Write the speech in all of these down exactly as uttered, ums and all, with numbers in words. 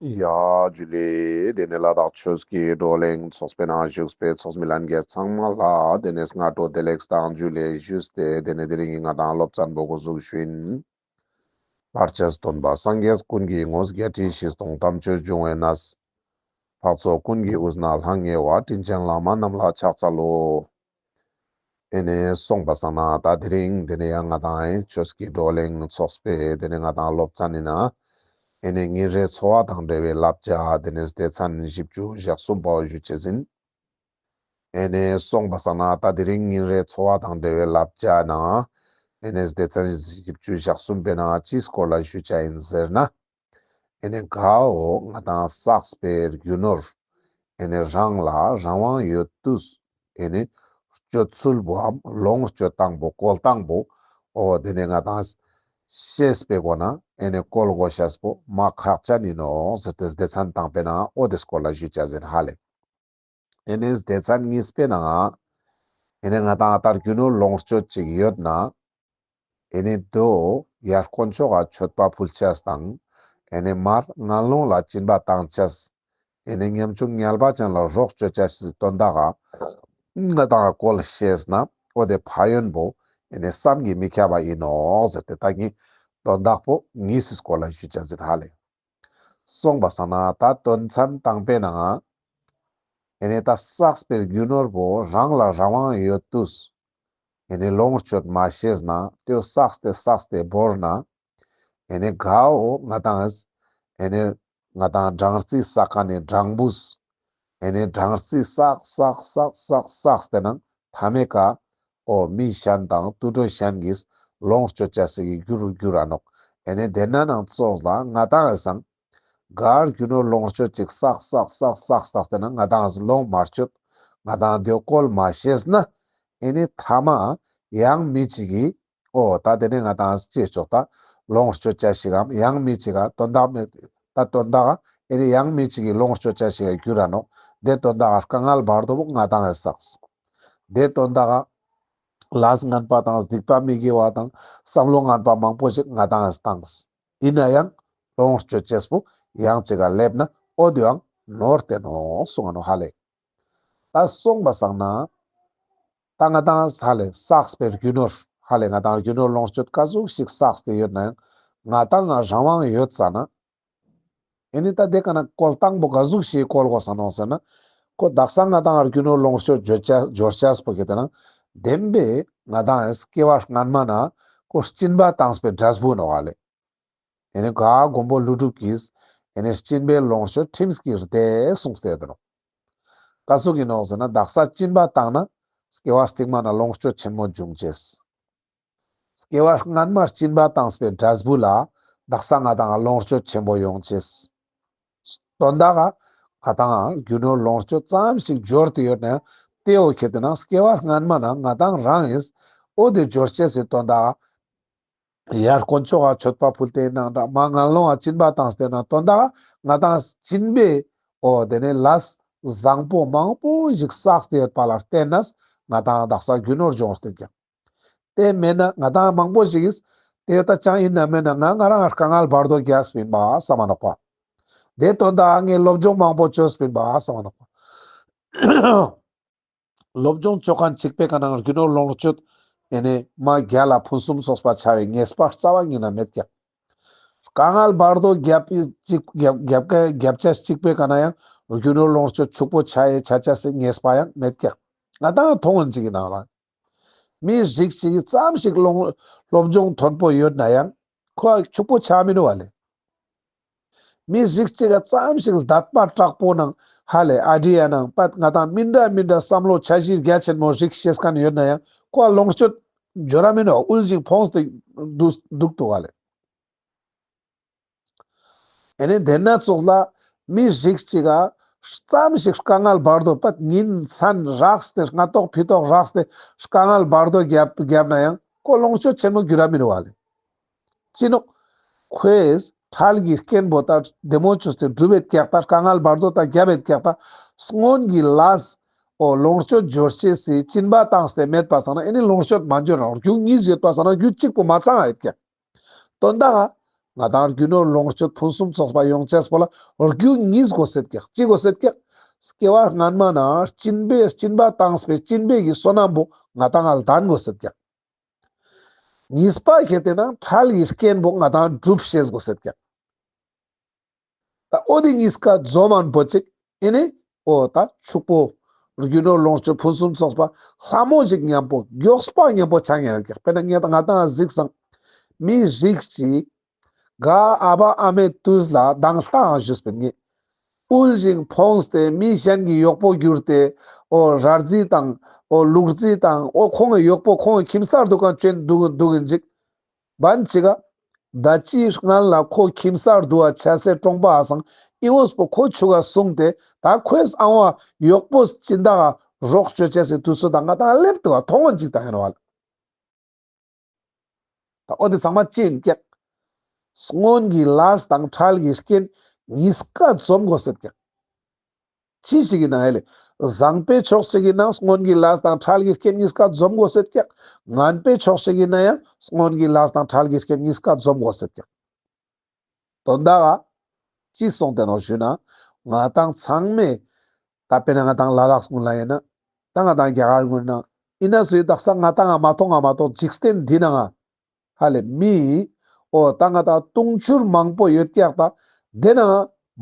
ཡ་ཇུ་ལེ། དེ་ནས་ལ་དྭགས་ཆོས་ཀྱི་བགྲོ་གླེང་ཚོགས་པའི་ནང་བཞུགས་པའི་ཚོགས་མི་ལྷན་རྒྱས་ཚང་མ་ལ་དེ་ནས་སྔ་དྲོ་བདེ་ལེགས་དང་ཇུ་ལེ་ཞུས་ཏེ། དེ་ནས་དེ་རིང་གི་ང་དང་སློབ་ཚན་པོ་འགོ་འཛུགས་ཞུ་ཡིན། ལྷར་བཅས་སྟོན་པ་སངས་རྒྱས་ཀུན་གྱི་ངོ་བོ། བརྒྱད་ཁྲི་བཞི་སྟོང་དམ་ཆོས་འབྱུང་བའི་གནས། འཕགས་ཚོགས་ཀུན་གྱི་དབུས་ན་ལྷང་ངེ་བ། དྲིན་ཅན་བླ་མ་རྣམས་ལ་ཕྱག་འཚལ་ལོ། ཨེ་ནེ་སོང་པ་སང་ན་ད་དེ་རིང་དེ་ནས་ཡང་ང་དང་ཨེ་ཆོས་ཀྱི་བགྲོ་གླེང་ཚོགས་པའི་དེ་ནས་ང་དང་སློབ་ཚན་ནི་ན་ཨེ་ནེ་ཉིན་རེའི་འཚོ་བ་དང་འབྲེལ་བའི་བསླབ་བྱ་དེ་ནས་སྡེ་ཚན་བཞི་བཅུ་ཞེ་གསུམ་པ་ཞུ་ཅེས་ཡིན། ཨེ་ནེ་སོང་པ་སང་ན་ད་དེ་རིང་ཉིན་རེའི་འཚོ་བ་དང་འབྲེལ་བའི་བསླབ་བྱ་ནང་ཨེ་ནེ་སྡེ་ཚན་བཞི་བཅུ་ཞེ་གསུམ་པའི་ནང་ཅིའི་སྐོར་ལ་ཞུ་ཅེས་ཡིན་ཟེར་ན། ཨེ་ནེ་གའོ་ང་དང་བསགས་པའི་རྒྱུ་ནོར་ཨེ་ནེ་རང་ལ་རང་དབང་ཡོད་དུས་ཨེ་ནེ་སྤྱོད་ཚུལ་བོའམ་ལོངས་སྤྱོད་སྟངས་པོ་བཀོལ་སྟངས་པོ་འོ་དེ་ནས་ང་དང་ཤེས་པའི་སྒོ་ན་ཨེ་ནེ་བཀོལ་དགོས་ཤེས་པོ་མ་ཁག་ཅན་ཡིན་ནོག་ཟེར་ཏེ་སྡེ་ཚན་དང་པོའི་ནང་འོ་དེ་སྐོར་ལ་ཞུ་ཅེས་ཡིན་ཧ་ལེ། ཨེ་ནེ་སྡེ་ཚན་གཉིས་པའི་ནང་ཨེ་ནེ་ང་དང་ཨ་ད་རྒྱུ་ནོར་ལོངས་སྤྱོད་ཅིག་ཡོད་ན་ཨེ་ནེ་དོ་ཡར་དཀོན་མཆོག་ག་མཆོད་པ་ཕུལ་ཅེས་དང་ཨེ་ནེ་མར་ངན་སློང་ལ་སྦྱིན་པ་བཏང་ཅེས་ཨེ་ནེ་ཉམ་ཆུང་ངལ་བ་ཅན་ལ་རོགས་བཅོ་ཅེས་སི་དོན་དག་ག་ང་དང་བཀོལ་ཤེས་ན་འོ་དེ་ཕན་ཡོན་པོ་ཨེ་ནེ་བསམ་གྱིས་མི་ཁྱབ་པ་ཡིན་ནོག་ཟེར་ཏེ་ད་གིན་དོན་དག་པོ་གཉིས་སི་སྐོར་ལ་ཞུ་ཅེས་ཡིན་ཧ་ལེ། སོང་པ་སང་ན་ད་དོན་ཚན་དང་པོའི་ནང་ཨེ་ནེ་ད་བསགས་པའི་རྒྱུ་ནོར་པོ་རང་ལ་རང་དབང་ཡོད་དུས་ཨེ་ནེ་ལོངས་སྤྱོད་མ་ཤེས་ན་དེ་བསགས་ཏེ་བསགས་ཏེ་བོར་ན་ཨེ་ནེ་གའོ་ང་དང་ཨེ་ནེ་ང་དང་སྦྲང་རྩི་བསགས་མཁན་ནི་སྦྲང་བུས་ཨེ་ནེ་སྦྲང་རྩི་བསགས་བསགས་བསགས་བསགས་བསགས་ཏེ་ནང་མཐའ་མའི་ཀ་འོ་མི་གཞན་དང་དུད་འགྲོ་གཞན་གྱིས་ལོངས་སྤྱོད་ཅེས་སི་རྒྱུ་རུ་འགྱུར་ར་ནོག་ཨེ་ནེ་དེ་ན་ནང་ཙོགས་ལ་ང་དང་ཨེ་སང་གར་རྒྱུ་ནོར་ལོངས་སྤྱོད་ཅིག་བསགས་བསགས་བསགས་བསགས་བསགས་ཏེ་ནང་ང་དང་ཨེ་ལོངས་མ་སྤྱོད་ང་དང་དེ་བཀོལ་མ་ཤེས་ན་ཨེ་ནེ་མཐའ་མ་ཡང་མི་ཅིག་གིས་འོ་ད་དེ་ནས་ང་དང་ཅི་ཅོག་ད་ལོངས་སྤྱོད་ཅེས་ཤིག་གམ་ཡང་མི་ཅིག་ག་དོན་དག་མེད་ད་དོན་དག་ཨེ་ནེ་ཡང་མི་ཅིག་གི་ལོངས་སྤྱོད་ཅེས་ཤིག་ག་འགྱུར་ར་ནོག་དེ་དོན་དག་དཀའ་ངལ་བར་དོ་བོ་ང་དང་ཨེ་བསགས། དེ་དོན་དག་ལས་ངན་པ་དང་སྡིག་པ་མི་དགེ་བ་དང་བསམ་བློ་ངན་པ་མང་པོ་ཞིག་ང་དང་ཨེ་བཏང་། ཡིན་ན་ཡང་ལོངས་སྤྱོད་ཅེས་པོ་ཡང་ཅིག་ག་སླེབས་ན་འོ་དེའང་ནོར་ཏེ་ནོག་གསུང་ང་ནོག་ཧ་ལེ། ད་སོང་པ་སང་ན་ད་ང་དང་ཧ་ལེ་བསགས་པའི་རྒྱུ་ནོར་ཧ་ལེ་ང་དང་རྒྱུ་ནོར་ལོངས་སྤྱོད་ག་ཟུག་ཞིག་བསགས་ཏེ་ཡོད་ན་ཡང་ང་དང་ང་རང་དབང་ཡོད་ཙ་ན་ཨེ་ནེ་ད་དེ་ཀ་ན་བཀོལ་སྟངས་པོ་ག་ཟུག་ཞིག་བཀོལ་དགོས་ས་ནོག་ཟེར་ན་ཁོ་དག་ས་ང་དང་རྒྱུ་ནོར་ལོངས་སྤྱོད་འབྱོར་ཅེས་འབྱོར་ཅེས་པོ་གི་དེ་ན་བདེན་པའི་ང་དང་སྐྱེ་བ་སྔན་མ་ན་ཁོ་སྦྱིན་པ་བཏང་པའི་འབྲས་བུ་ནོག་ཧ་ལེ། ཨེ་ནེ་ག་མགོན་པོ་ཀླུ་སྒྲུབ་ཀྱིས་ཨེ་ནེ་སྦྱིན་པའི་ལོངས་སྤྱོད་ཁྲིམས་ཀྱིས་བདེ་གསུངས་ཏེ་ཡོད་ནོག་ག་ཟུག་ཡིན་ནོག་ཟེར་ན་དག་ས་སྦྱིན་པ་བཏང་ན་སྐྱེ་བ་སྟིང་མ་ན་ལོངས་སྤྱོད་ཆེན་མོ་འབྱུང་ཅེས། སྐྱེ་བ་སྔན་མ་སྦྱིན་པ་བཏང་པའི་འབྲས་བུ་ལ་དག་ས་ང་དང་ལོངས་སྤྱོད་ཆེན་པོ་ཡོང་ཅེས། དོན་དག་ག་ང་དང་རྒྱུ་ནོར་ལོངས་སྤྱོད་ཙམ་ཞིག་འབྱོར་ཏེ་ཡོད་ན་ཡང་དེ་འོ་ཁེ་དེ་ན་སྐྱེ་བ་སྔན་མ་ན་ང་དང་རང་ཨིན་འོ་དེ་འབྱོར་ཅེས་སི་དོན་དག་ག་ཡར་དཀོན་མཆོག་ག་མཆོད་པ་ཕུལ་ཏེ་ནང་འདྲ་མ་ངན་སློང་ང་སྦྱིན་པ་བཏང་སྟེ་ན་དོན་དག་ང་དང་སྦྱིན་པའི་འོ་དེ་ནས་ལས་བཟང་པོ་མང་པོ་ཞིག་བསགས་ཏེ་ཡོད་པ་ལ་བརྟེན་ནས་ང་དང་དག་ས་རྒྱུ་ནོར་འབྱོར་ཏེ་ཀྱང་དེ་མེད་ན་ང་དང་མང་པོ་ཞིག་གིས་དེ་ལྟ་ཅང་ཡིན་ན་མེད་ན་ང་ང་རང་དཀའ་ངལ་བར་དོ་རྒྱབ་པིན་པ་བསམ་མ་ནོག་པ། དེ་དོན་དག་ངས་སློབ་སྦྱོང་མང་པོ་བཅོས་པིན་པ་བསམ་མ་ནོག་པ། སློབ་སྦྱོང་བཅོ་མཁན་གཅིག་པའི་ཀ་ནང་རྒྱུ་ནོར་ལོངས་སྤྱོད་ཨེ་ནེ་མ་རྒྱལ་ལ་ཕུན་སུམ་ཚོགས་པ་ཆ་བའི་ངེས་པ་རྩ་བ་ཉིད་ན་མེད་ཀྱང་། དཀའ་ངལ་བར་དོ་རྒྱབ་ཅིག་རྒྱབ་རྒྱབ་རྒྱབ་ཆ་གཅིག་པའི་ཀ་ན་ཡང་རྒྱུ་ནོར་ལོངས་སྤྱོད་ཕྱུག་པོ་ཆ་ཡེ་ཆ་ཆ་སི་ངེས་པ་ཡང་མེད་ཀྱང་། ང་དང་མཐོང་ངན་ཅིག་གི་ནང་ལ། མི་རིགས་ཅིག་གི་ཙམ་ཞིག་ལོང་སློབ་སྦྱོང་མཐོན་པོ་ཡོད་ན་ཡང་ཁོ་ཕྱུག་པོ་ཆ་མི་འདུག་བ་ལེ། མི་རིགས་ཅིག་ག་ཙམ་ཞིག་དད་པ་དྲག་པོ་ནང་ཧ་ལེ་ཨ་ཌི་ཡ་ནང་པད་ང་དང་མི་འདྲ་མི་འདྲ་བསམ་བློ་འཆར་གཞི་རྒྱ་ཆེན་མོ་རིགས་ཤེས་མཁན་ཡོད་ན་ཡང་ཁོ་ལོངས་སྤྱོད་འབྱོར་ར་མི་འདུག་དབུལ་ཞིང་ཕོངས་ཏེ་འདུག་འདུག་འདུག་བ་ལེ། ཨེ་ནེ་དེ་ན་ཙོགས་ལ་མི་རིགས་ཅིག་ག་ཙམ་ཞིག་དཀའ་ངལ་བར་དོ་པད་ཉིན་མཚན་རགས་ཏེ་སྔ་ཐོག་ཕི་ཐོག་རགས་ཏེ་དཀའ་ངལ་བར་དོ་རྒྱབ་རྒྱབ་ན་ཡང་ཁོ་ལོངས་སྤྱོད་ཆེན་མོ་འགྱུར་ར་མི་རུ་བ་ལེ། ཅི་ནོག་ཁོས་ཁྲལ་གྱི་རྐྱེན་པོ་ད་བདེ་མོ་བཅོས་ཏེ་སྒྲུབ་བེད་ཀྱག་ད་དཀའ་ངལ་བར་དོ་ད་རྒྱབ་བེད་ཀྱག་ད་སྔོན་གྱི་ལས་འོ་ལོངས་སྤྱོད་འབྱོར་ཤེས་སི་སྦྱིན་པ་བཏང་སྟེ་མེད་པ་སང་ན་ཨེ་ནེ་ལོངས་སྤྱོད་མ་འབྱོར་ན་རྒྱུ་གཉིས་ཡོད་པ་སང་ན་རྒྱུ་གཅིག་པོ་མ་ཚང་ཡོད་ཀྱག་དོན་དག་ ང་ཏང་རྒྱུ་ནོར་ལོངས་སྤྱོད་ཕུན་སུམ་ཚོགས་པ་ཡོང་ཅེས་པོ་ལ་རྒྱུ་གཉིས་དགོས་སེད་ཀྱག། ཅི་དགོས་སེད་ཀྱག། སྐྱེ་བ་སྔན་མ་ན་སྦྱིན་པའི་སྦྱིན་པ་བཏང་སྤེ་སྦྱིན་པའི་གི་བསོད་ནམས་པོ་ང་ཏང་ལ་ལྡན་དགོས་སེད་ཀྱག། གཉིས་པ་ཁེ་ཏེ་ན་ཁྲལ་གྱི་རྐྱེན་པོ་ང་ཏང་སྒྲུབ་ཤེས་དགོས་སེད་ཀྱག། ད་འོ་དེ་གཉིས་ཀ་འཛོམས་མན་པོ་ཅིག་ཨེ་ནི་འོ་ད་ཕྱུག་པོ་རྒྱུ་ནོར་ལོངས་སྤྱོད་ཕུན་སུམ་ཚོགས་པ་ལྷ་མོ་ཞིག་མཉམ་པོ་མགྱོགས་པ་མཉམ་པོ་ཆ་ཉན་ཀྱག། དཔེར་ན་ངས་ད་ང་ཏང་གཟིགས་སང་མི་རིགས་ཅིག་ག་ཨ་བ་ཨ་མའི་དུས་ལ་དང་ལྟའང་ཞུས་པའི་ངས་དབུལ་ཞིང་ཕོངས་ཏེ་མི་གཞན་གྱི་གཡོག་པོ་གྱུར་ཏེ་འོ་ར་རྫི་དང་འོ་ལུག་རྫི་དང་འོ་ཁོང་གི་གཡོག་པོ་ཁོང་གི་ཁྱིམ་གསར་དུ་གང་བྱོན་འདུག་འདུག་ཡིན་ཅིག། བན་ཅིག་ག་ད་ཅི་སྔན་ལ་ཁོ་ཁྱིམ་གསར་དུ་བ་ཆ་སེ་གྲོང་པ་ཨ་སང་ཨི་འོས་པོ་ཁོ་ཆུ་ག་སོང་སྟེ་ད་ཁོས་ཨང་བ་གཡོག་པོ་སྦྱིན་བདག་ག་རོགས་བཅོ་ཆ་སེ་དུས་ཚོད་དང་ང་ཏང་སླེབས་འདུག་ག་མཐོང་ངོ་ཅིག་ད་ཡིན་བ་ལ། ད་འོ་དེ་ཚང་མ་ཅི་ཡིན་ཀྱག། སྔོན་གྱི་ལས་དང་ཁྲལ་གྱི་རྐྱེན་གཉིས་ཀ་འཛོམས་དགོས་སེད་ཀྱག། ཅི་ཞིག་ཡིན་ན་ཨེ་ལེ། བཟང་པོའི་ཕྱོགས་ཤིག་ཡིན་ན་སྔོན་གྱི་ལས་དང་ཁྲལ་གྱི་རྐྱེན་གཉིས་ཀ་འཛོམས་དགོས་སེད་ཀྱག། ངན་པའི་ཕྱོགས་ཤིག་ཡིན་ན་ཡང་སྔོན་གྱི་ལས་དང་ཁྲལ་གྱི་རྐྱེན་གཉིས་ཀ་འཛོམས་དགོས་སེད་ཀྱག། དོན་དག་ག་ཅི་སོང་སྟེ་ནོག་ཞུ་ན་ང་ཏང་ཚང་མས་ད་དཔེར་ན་ང་ཏང་ལ་དྭགས་ཀུན་ལ་ཡིན་ན་ད་ང་ཏང་རྒྱ་གར་ཀུན་ན་ཡིན་ན་སུའི་དག་ས་ང་ཏང་ང་མ་མཐོང་ང་མ་མཐོང་འཇིག་རྟེན་འདི་ན་ང་ཧ་ལེ་མི་འོ་ད་ང་ཏང་དུང་ཕྱུར་མང་པོ་ཡོད་ཀྱག། ད་དེ་ན་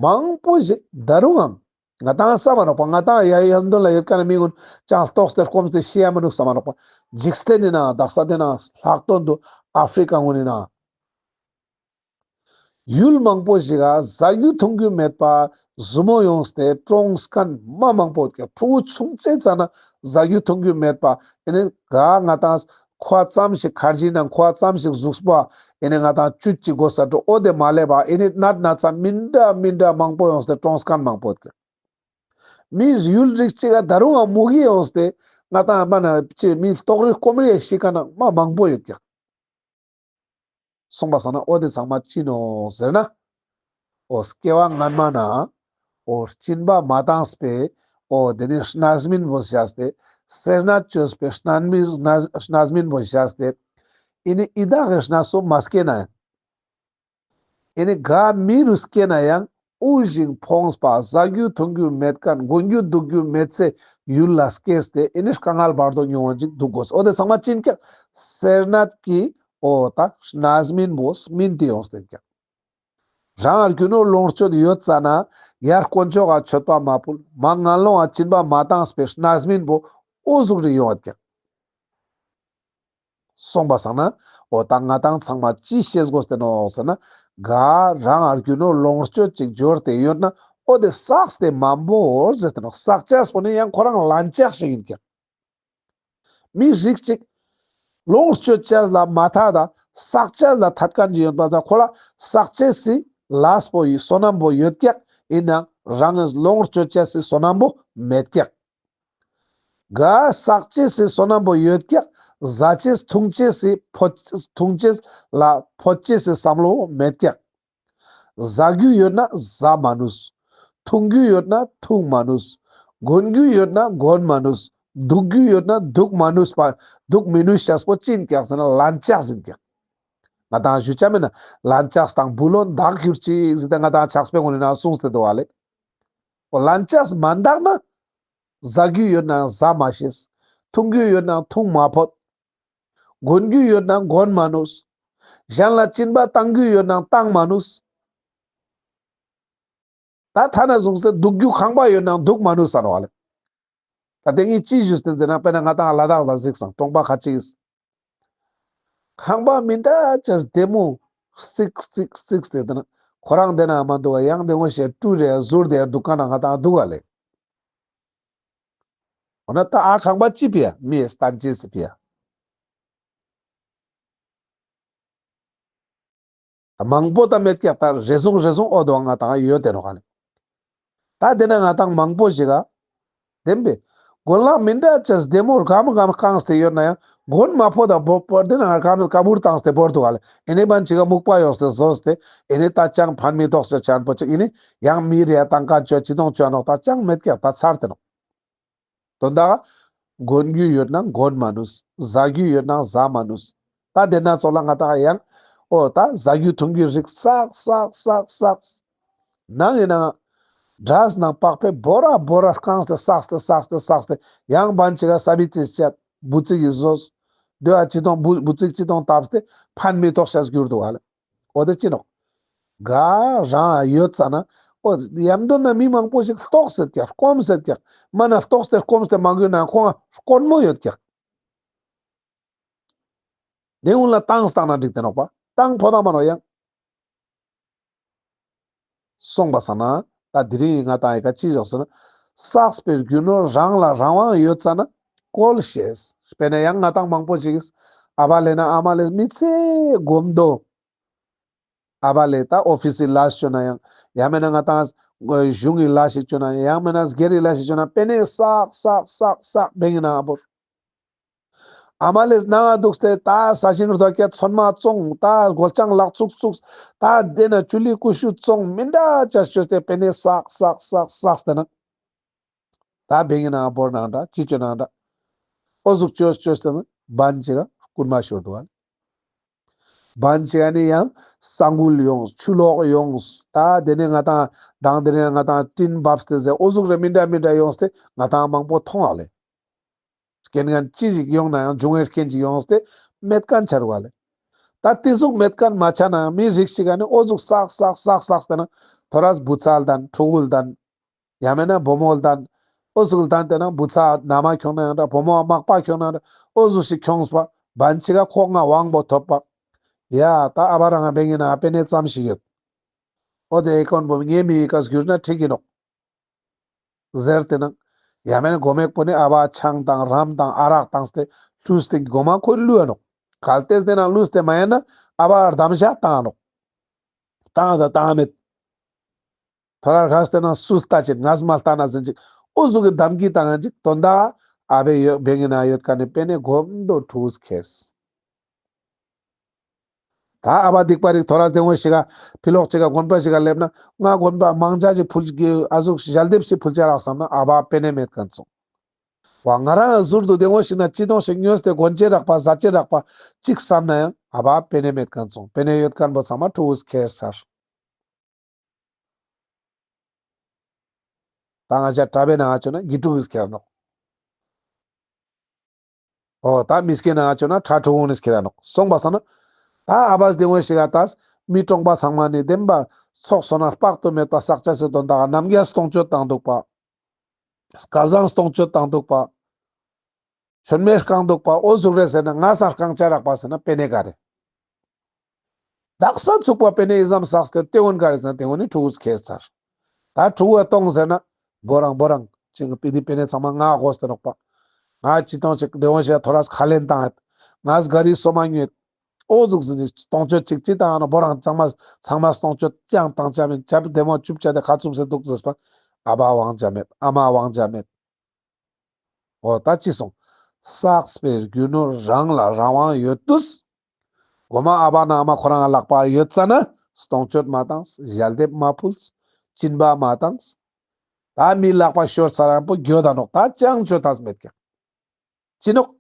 མང་པོ་ཞིག་ད་རུང་ང་ང་ཏང་བསམ་མ་ནོག་པ། ང་ཏང་ཡ་ཡ་འདོན་ལ་ཡོད་ཀ་ན་མི་ཀུན་ཅང་ལྟོགས་ཏེ་སྐོམ་སྟེ་ཤི་ཡ་མི་ནུག་བསམ་མ་ནོག་པ། འཇིག་རྟེན་ནི་ན་དག་ས་དེ་ན་ལྷག་དོན་དུ་ཨ་ཧྥི་རི་ཀ་ཀུན་ནི་ན་ཡུལ་མང་པོ་ཞིག་ག་ཟ་རྒྱུ་འཐུང་རྒྱུ་མེད་པ་ཟུར་མོ་ཡོངས་ཏེ་གྲོངས་མཁན་མ་མང་པོ་ཡོད་ཀྱག། ཕྲུ་གུ་ཆུང་ཙེ་ཙ་ན་ཟ་རྒྱུ་འཐུང་རྒྱུ་མེད་པ་ཨེ་ནི་ག་ང་ཏང་ཁོ་ཙམ་ཞིག་ཁར་ཇི་ནང་ཁོ་ཙམ་ཞིག་གཟུགས་པོ་ཨེ་ནི་ང་ཏང་བཅུད་ཅིག་དགོས་ས་འགྲོ་འོ་དེ་མ་ལེབ་པ་ཨེ་ནི་ནད་ན་ཚ་མི་འདྲ་མི་འདྲ་མང་པོ་ཡོངས་ཏེ་གྲོངས་མཁན་མང་པོ་ཡོད་ཀྱག། མི་ཡུལ་རིགས་ཅིག་ག་ད་རུང་ང་མུ་གེ་ཡོངས་ཏེ་ང་ཏང་མ་ན་ཅི་མི་ལྟོགས་རི་སྐོམ་རི་ཤི་མཁན་མ་མང་པོ་ཡོད་ཀྱག། སོང་པ་སང་ན་འོ་དེ་ཚང་མ་ཅི་ནོག་ཟེར་ན། འོ་སྐྱེ་བ་སྔན་མ་ན་འོ་སྦྱིན་པ་མ་བཏང་སྤེ་འོ་དེ་ནི་རྣམ་སྨིན་པོ་བཞག་སྟེ་སེར་སྣ་བཅོས་པའི་རྣམ་སྨིན་རྣམ་སྨིན་པོ་བཞག་སྟེ་ཨེ་ནི་ཡི་དྭགས་ཀྱི་རྣམ་སུ་མ་སྐྱེས་ན་ཡང་ཨེ་ནི་ག་མི་རུ་སྐྱེས་ན་ཡང་དབུལ་ཞིང་ཕོངས་པ་ཟ་རྒྱུ་འཐུང་རྒྱུ་མེད་མཁན་གོན་རྒྱུ་འདུག་རྒྱུ་མེད་ཚེ་ཡུལ་ལ་སྐྱེས་ཏེ་ཨེ་ནི་དཀའ་ངལ་བར་དོ་མྱོང་བ་ཅིག་འདུག་དགོས། འོ་དེ་ཚང་མ་ཅི་ཡིན་ཀྱག། སེར་སྣ་གི་འོ་ད་རྣམ་སྨིན་པོ་སྨིན་ཏེ་ཡོངས་ཏེ་ཡིན་ཀྱག། རང་རྒྱུ་ནོར་ལོངས་སྤྱོད་ཡོད་ཙ་ན་ཡར་དཀོན་མཆོག་ག་མཆོད་པ་མ་ཕུལ་མར་ངན་སློང་ང་སྦྱིན་པ་མ་བཏང་སྤེ་རྣམ་སྨིན་པོ་འོ་ཟུག་རེ་ཡོང་བ་ཀྱག། སོང་པ་སང་ན་འོ་ད་ང་ཏང་ཚང་མ་ཅི་ཤེས་དགོས་ཏེ་ནོག་ཟེར་ན་ག་རང་རྒྱུ་ནོར་ལོངས་སྤྱོད་ཅིག་འབྱོར་ཏེ་ཡོད་ན་འོ་དེ་བསགས་ཏེ་མ་འབོར་ཟེར་ཏེ་ནོག། བསགས་ཅེས་པོ་ནི་ཡང་ཁོ་རང་ལན་ཆགས་ཤིག་ཡིན་ཀྱག། མི་རིགས་ཅིག་ལོངས་སྤྱོད་ཅེས་ལ་མ་ཐད་ད་བསགས་ཅེས་ལ་ཐད་མཁན་ཅིག་ཡོད་པ་ད་ཁོ་ལ་བསགས་ཅེས་སི་ལས་པོ་ཡི་བསོད་ནམས་པོ་ཡོད་ཀྱག། ཡིན་ནའང་རང་ངི་ལོངས་སྤྱོད་ཅེས་སི་བསོད་ནམས་པོ་མེད་ཀྱག། ག་བསགས་ཅེས་སི་བསོད་ནམས་པོ་ཡོད་ཀྱག། ཟ་ཅེས་འཐུང་ཅེས་སི་ཕོད་འཐུང་ཅེས་ལ་ཕོད་ཅེས་སི་བསམ་བློ་མེད་ཀྱག། ཟ་རྒྱུ་ཡོད་ན་ཟ་མ་ནུས། འཐུང་རྒྱུ་ཡོད་ན་འཐུང་མ་ནུས། གོན་རྒྱུ་ཡོད་ན་གོན་མ་ནུས། འདུག་རྒྱུ་ཡོད་ན་འདུག་མ་ནུས་པ་འདུག་མི་ནུས་ཤེས་པོ་ཅི་ཡིན་ཀྱག་ཟེར་ན་ལན་ཆགས་ཡིན་ཀྱག། ང་ཏང་ཞུ་ཆ་མེད་ན་ལན་ཆགས་དང་བུ་ལོན་བདག་གྱུར་ཅིག་ཟེར་ཏེ་ང་ཏང་ཕྱག་དཔེ་ཀུན་ནི་ན་གསུངས་ཏེ་འདུག་ག་ལེ། འོ་ལན་ཆགས་མ་འདག་ན་ཟ་རྒྱུ་ཡོད་ན་ཟ་མ་ཤེས། འཐུང་རྒྱུ་ཡོད་ན་འཐུང་མ་ཕོད། གོན་རྒྱུ་ཡོད་ན་གོན་མ་ནུས། གཞན་ལ་སྦྱིན་པ་བཏང་རྒྱུ་ཡོད་ན་བཏང་མ་ནུས། ད་ཐ་ན་བཟུང་སྟེ་འདུག་རྒྱུ་ཁང་པ་ཡོད་ན་འདུག་མ་ནུས་ས་ནོག་ལེ། ད་དེ་ངས་ཅི་ཞུས་ཏེ་ཟེར་ན་དཔེར་ན་ང་ཏང་ལ་དྭགས་ལ་གཟིགས་སང་གྲོང་པ་ཁ་ཅིག་ཁང་པ་མི་འདྲ་ཅེས་བདེ་མོ་རྩིག་རྩིག་རྩིག་སྟེ་དེ་ན་ཁོ་རང་དེ་ན་མ་འདུག་ག་ཡང་དེ་ངོ་ཤེས་སྤྲུལ་རེ་ཟུར་དེ་འདུག་ག་ན་ང་ཏང་འདུག་ག་ལེ། འོ་ན་ད་ཨ་ཁང་པ་ཅི་ཕི་ཡ་མི་ཡི་སྟན་ཅེས་སི་ཕི་ཡ། མང་པོ་ད་མེད་ཀྱག། ད་རེ་ཟུང་རེ་ཟུང་འོ་དོ་ང་ཏང་ཡོད་དེ་ནོག་ག་ལེ། ད་དེ་ན་ང་ཏང་མང་པོ་ཞིག་ག་བདེན་པའི་གོན་ལག་མི་འདྲ་ཅེས་བདེ་མོ་གམ་གམ་བཀངས་ཏེ་ཡོད་ན་ཡང་གོན་མ་ཕོད་ད་བོར་བོར་དེ་ན་གམ་ཀ་བུར་བཏང་སྟེ་བོར་འདུག་ག་ལེ། ཨེ་ནི་བན་ཅིག་ག་མུག་པ་ཡོངས་ཏེ་བཟོས་ཏེ་ཨེ་ནི་ད་ཅང་ཕན་མི་ཐོགས་ཅེས་ཅན་པོ་ཅིག་ཨེ་ནི་ཡང་མི་རེ་ཡ་ཏང་ཀ་ཅོ་ཅི་དོང་ཅོ་ནོག། ད་ཅང་མེད་ཀྱག། ད་ཚར་ཏེ་ནོག། དོན་དག་གོན་རྒྱུ་ཡོད་ན་གོན་མ་ནུས། ཟ་རྒྱུ་ཡོད་ན་ཟ་མ་ནུས། ད་དེ་ན་ཚོགས་ལ་ང་ཏང་ཡང་ འོ་ད་ཟ་རྒྱུ་འཐུང་རྒྱུ་རིགས་བསགས་བསགས་བསགས་བསགས། ནང་ཡིན་ན་འབྲས་ནང་པགས་པའི་བོ་ར་བོ་ར་བཀང་སྟེ་བསགས་ཏེ་བསགས་ཏེ་བསགས་ཏེ་ཡང་བན་ཅིག་ག་ས་བི་ཙིས་བཅད་འབུ་ཙིག་གི་ཟོས། དེ་བ་ཅི་ཐོང་འབུ་འབུ་ཙིག་ཅི་ཐོང་བཏབ་སྟེ་ཕན་མི་ཐོགས་ཤེས་གྱུར་འདུག་ག་ལེ། འོ་དེ་ཅི་ནོག་ག་རང་ཡོད་ཙ་ན། འོ་ཡམ་དོན་ན་མི་མང་པོ་ཞིག་ལྟོགས་སེད་ཀྱག་སྐོམ་སེད་ཀྱག་མ་ན་ལྟོགས་ཏེ་སྐོམ་སྟེ་མ་གུས་ན་ཁོང་དཀོན་མོ་ཡོད་ཀྱག་དེ་གུན་ལ་བཏང་བཏང་ན་འགྲིག་དེ་ནོག་པ། བཏང་ཕོད་དང་མ་ནོག་ཡང་། སོང་པ་སང་ན་ད་དེ་རིང་ང་དང་ཡི་ག་ཅི་ཞོག་ཟེར་ན། བསགས་པའི་རྒྱུ་ནོར་རང་ལ་རང་དབང་ཡོད་ཙ་ན་བཀོལ་ཤེས། དཔེར་ན་ཡང་ང་དང་མང་པོ་ཞིག་གིས་ཨ་བ་ལེ་ན་ཨ་མ་ལེ་མི་ཚེ་གོམ་དོ། ཨ་བ་ལེ་ད་ཨོ་ཕིས་སི་ལས་ཅོ་ན་ཡང་ཡང་མེད་ན་ང་དང་གཞུང་གི་ལས་ཤིག་ཅོ་ན་ཡང་མེད་ན་སྒེར་གྱི་ལས་ཤིག་ཅོ་ན་པེ་ནེ་བསགས་བསགས་བསགས་བསགས་བེང་གི་ནང་བོར། ཨ་མ་ལེས་ནང་ང་འདུག་སྟེ་ད་ས་ཞིང་རྡོ་སྐྱ་ཚོད་མ་བཙོང་། ད་སྒོ་ལྕང་ལག་ཚུགས་ཚུགས། ད་དེ་ན་ཅུ་ལི་ཀུ་ཤུ་བཙོང་། མི་འདྲ་ཅས་ཅོས་ཏེ་པེ་ནེ་བསགས་བསགས་བསགས་བསགས་ཏེ་ན། ད་བེང་གི་ནང་བོར་ནང་འདྲ་ཅི་ཅོ་ནང་འདྲ། འོ་ཟུག་ཅོས་ཅོས་ཏེ་ན་བན་ཅིག་ག་རྐུན་མ་ཤོར་འདུག་ག་བན་ཅིག་ག་ནི་ཡང་ས་འགུལ་ཡོངས་ཆུ་ལོག་ཡོངས། ད་དེ་ནས་ང་དང་དང་དེ་ནས་ང་དང་སྤྲིན་བབས་ཏེ་ཟེར་འོ་ཟུག་རེ་མི་འདྲ་མི་འདྲ་ཡོངས་ཏེ་ང་དང་མང་པོ་མཐོང་བ་ལེ། རྐྱེན་ངན་ཅི་ཞིག་ཡོང་ན་ཡང་འབྱུང་བའི་རྐྱེན་ཅིག་ཡོངས་ཏེ་མེད་མཁན་ཆ་རུག་ལེ། ད་དེ་ཟུག་མེད་མཁན་མ་ཆ་ན་ཡང་མི་རིགས་ཤིག་ག་ནི་འོ་ཟུག་བསགས་བསགས་བསགས་བསགས་ཏེ་ན་ཐོ་རས་བུ་ཚ་ལ་དན་ཕྲུ་གུ་ལ་དན་ཡང་མེད་ན་བུ་མོ་ལ་དན་འོ་ཟུག་ལ་དན་ཏེ་ན་བུ་ཚ་ན་མ་ཁྱོང་ན་ཡང་འདྲ་བུ་མོ་མག་པ་ཁྱོང་ན་ཡང་འདྲ་འོ་ཟུག་ཞིག་ཁྱོངས་པ་བན་ཅིག་ག་ཁོ་ང་དབང་པོ་ཐོབ་པ། ཡ་ད་ཨ་བ་རང་ང་བེང་གི་ནང་པེ་ནེ་ཙམ་ཞིག་ཡོད། འོ་དེ་ཨེ་ཀོན་བོ་ངའི་མི་ཡི་ག་སྒྱུར་ན་འགྲིག་གི་ནོག་ཟེར་ཏེ་ན། ཡང་མེད་ན་མགོ་མེག་པོ་ནི་ཨ་བ་ཆང་དང་རམ་དང་ཨ་རག་བཏང་སྟེ་ལུས་ཏེ་མགོ་མ་ཁོ་ལུས་ཡ་ནོག་གལ་ཏེ་དེ་ན་ལུས་ཏེ་མ་ཡིན་ན་ཨ་བ་གདམ་ཤ་བཏང་ནོག་བཏང་ད་བཏང་མེད། ཐོ་རས་ཁ་སྟེ་ན་སུས་ལྟ་ཅིག་ངས་མ་ལྟ་ན་ཟིན་ཅིག་འོ་ཟུག་གི་གདམ་གི་བཏང་ཅིག་དོན་དག་ཨ་བའི་ཡོད་བེང་གི་ནང་ཡོད་མཁན་ནི་པེ་ནེ་གོམ་དོ་ཕྲུ་གུས་ཁེས། ད་ཨ་བ་སྡིག་པ་རིག་ཐོ་རས་དེ་ངོ་ཞིག་ག་ཕི་ལོག་ཅིག་ག་དགོན་པ་ཞིག་ག་སླེབས་ན་ང་དགོན་པ་མང་ཆ་ཞིག་ཕུལ་གི་ཨ་ཟུག་ཞལ་འདེབས་ཞིག་ཕུལ་ཆ་རག་བསམ་ན་ཨ་བ་པེ་ནེ་མེད་མཁན་སོང་། བ་ང་རང་ཟུར་དུ་དེ་ངོ་ཞིག་ན་ཅི་དོང་ཞིག་ཉོས་ཏེ་གོན་ཅེས་རག་པ་ཟ་ཅེས་རག་པ་ཅིག་བསམ་ན་ཡང་ཨ་བ་པེ་ནེ་མེད་མཁན་སོང་། པེ་ནེ་ཡོད་མཁན་པོ་ཚང་མ་ཕྲུ་གུས་ཁེར་ཚར། ད་ང་ཅག་གྲྭ་པའི་ནང་ང་ཆོ་ན་དགེ་ཕྲུག་གིས་ཁྱེར་ནོག་འོ་ད་མི་སྐྱའི་ནང་ང་ཆོ་ན་ཁྲ་ཕྲུ་གུ་ནི་ཁྱེར་ནོག་སོང་པ་སང་ན། ད་ཨ་བས་དེ་ངོ་ཞིག་ག་ད་མི་གྲོང་པ་ཚང་མ་ནི་བདེན་པ་ཚོགས་བསོད་ནམས་དཔག་ཏུ་མེད་པ་བསགས་ཅེས་སི་དོན་དག་རྣམ་རྒྱལ་སྟོང་མཆོད་བཏང་འདུག་པ། སྐལ་བཟང་སྟོང་མཆོད་བཏང་འདུག་པ། མཆོད་མེ་བསྐང་འདུག་པ་འོ་ཟུག་རེ་ཟེར་ན་ང་སང་བསྐང་ཆ་རག་པ་ཟེར་ན་པེ་ནེ་ག་རེ། དག་ས་ཚུགས་པ་པེ་ནེ་ཨི་ཙམ་བསགས་ཏེ་དེ་གུན་ག་རེ་ཟེར་ན་དེ་གུན་ནི་ཕྲུ་གུས་ཁྱེར་ཚར། ད་ཕྲུ་གུ་གཏོང་ཟེར་ན་བོ་རང་བོ་རང་ཅིག་པི་དི་པེ་ནེ་ཚང་མ་ང་དགོས་ཏེ་ནོག་པ། ང་ཅི་གཏོང་ཅིག་དེ་གུན་ཞིག་ཐོ་རས་ཁ་ལེན་བཏང་ཡོད། ང་ག་རི་སོ་མ་ཉོས། འོ་ཟུག་ཟིན་ཅིག་སྟོང་མཆོད་ཅིག་ཅི་བཏང་ནོག་བོ་རང་ཚང་མ་ཚང་མ་སྟོང་མཆོད་ཅང་བཏང་ཆ་མེད་ཅབ་བདེ་མོ་ཅུབ་ཆ་དེ་ཁ་ཚུམས་སེ་འདུག་ཟེར་པ། ཨ་བ་དབང་ཆ་མེད་ཨ་མ་དབང་ཆ་མེད། འོ་ད་ཅི་སོང་། བསགས་པའི་རྒྱུ་ནོར་རང་ལ་རང་དབང་ཡོད་དུས། མགོ་མ་ཨ་བ་ན་ཨ་མ་ཁོ་རང་ལག་པ་ཡོད་ཙ་ན་སྟོང་མཆོད་མ་བཏང་། ཞལ་འདེབས་མ་ཕུལ། སྦྱིན་པ་མ་བཏང་། ད་མི་ལག་པ་ཤོར་ཚར་རང་པོ་འགྱོད་ད་ནོག་ད་ཅང་ཆོད་ཐབས་མེད་ཀྱག་ཅི་ནོག་